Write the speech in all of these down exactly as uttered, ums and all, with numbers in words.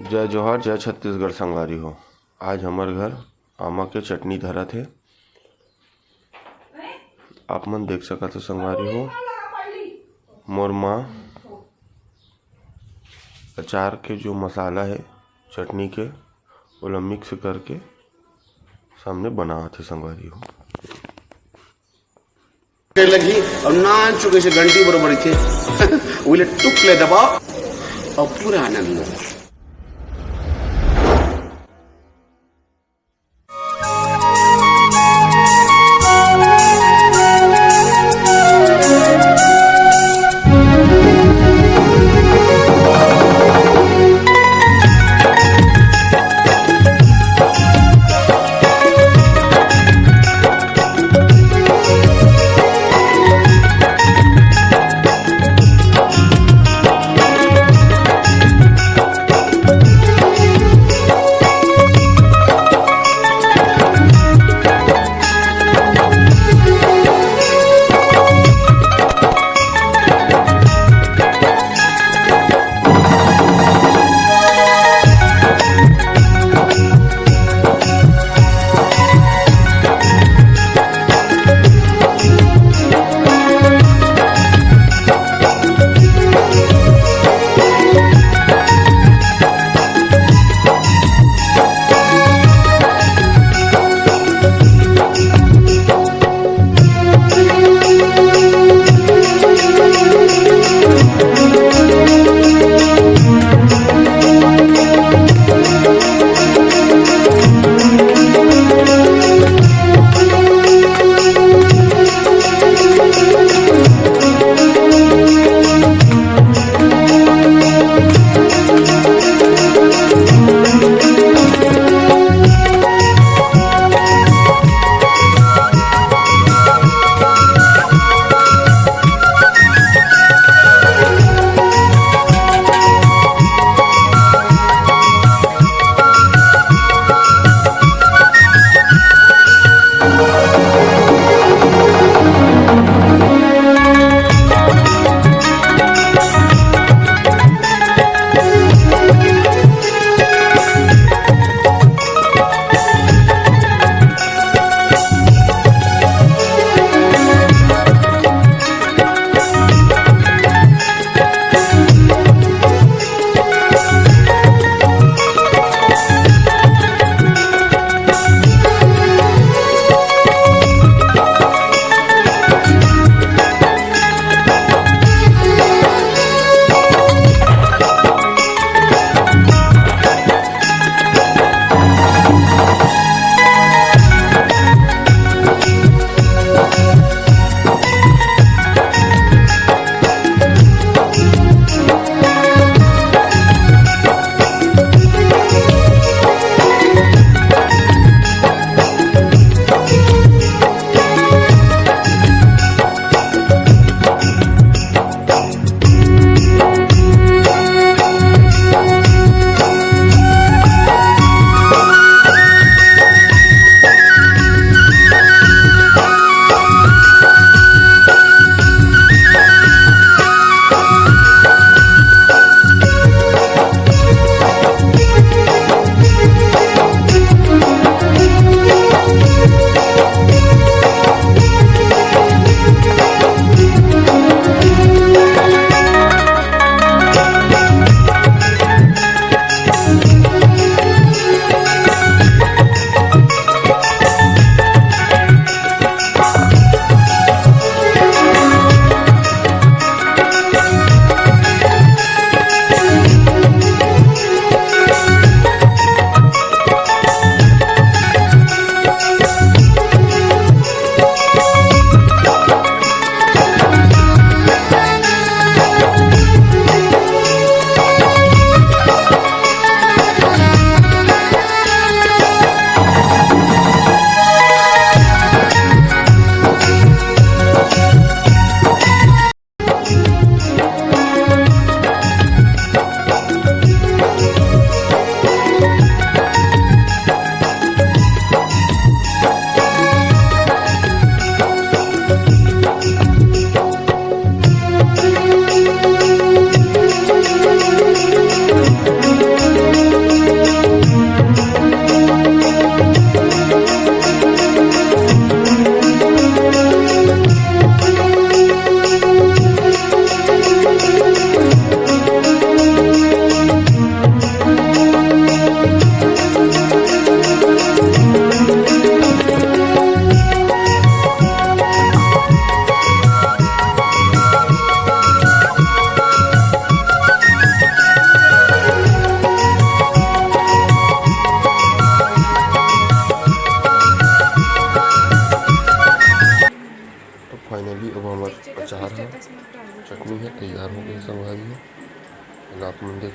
जय जोहार, जय छत्तीसगढ़ संगवारी हो। आज हमर घर आमा के चटनी धरत हे, आप मन देख सकत हो संगवारी हो। मोर माँ अचार के जो मसाला हे चटनी के, ओला मिक्स करके सामने बनावत हे संगवारी हो। लगी और नान चुके से घंटी बरोबर थे। उले टुक ले दबाओ और पूरा आनंद लो।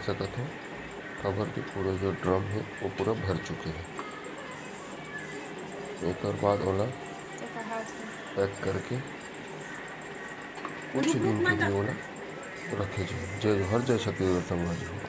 सकत हो, काबर कि पूरा जो ड्रम हे, वो पूरा भर चुके हे। एकर बाद ओला पैक करके कुछ दिन के लिए ओला रखे जाए। जय जोहार, जय छत्तीसगढ़ संगवारी हो।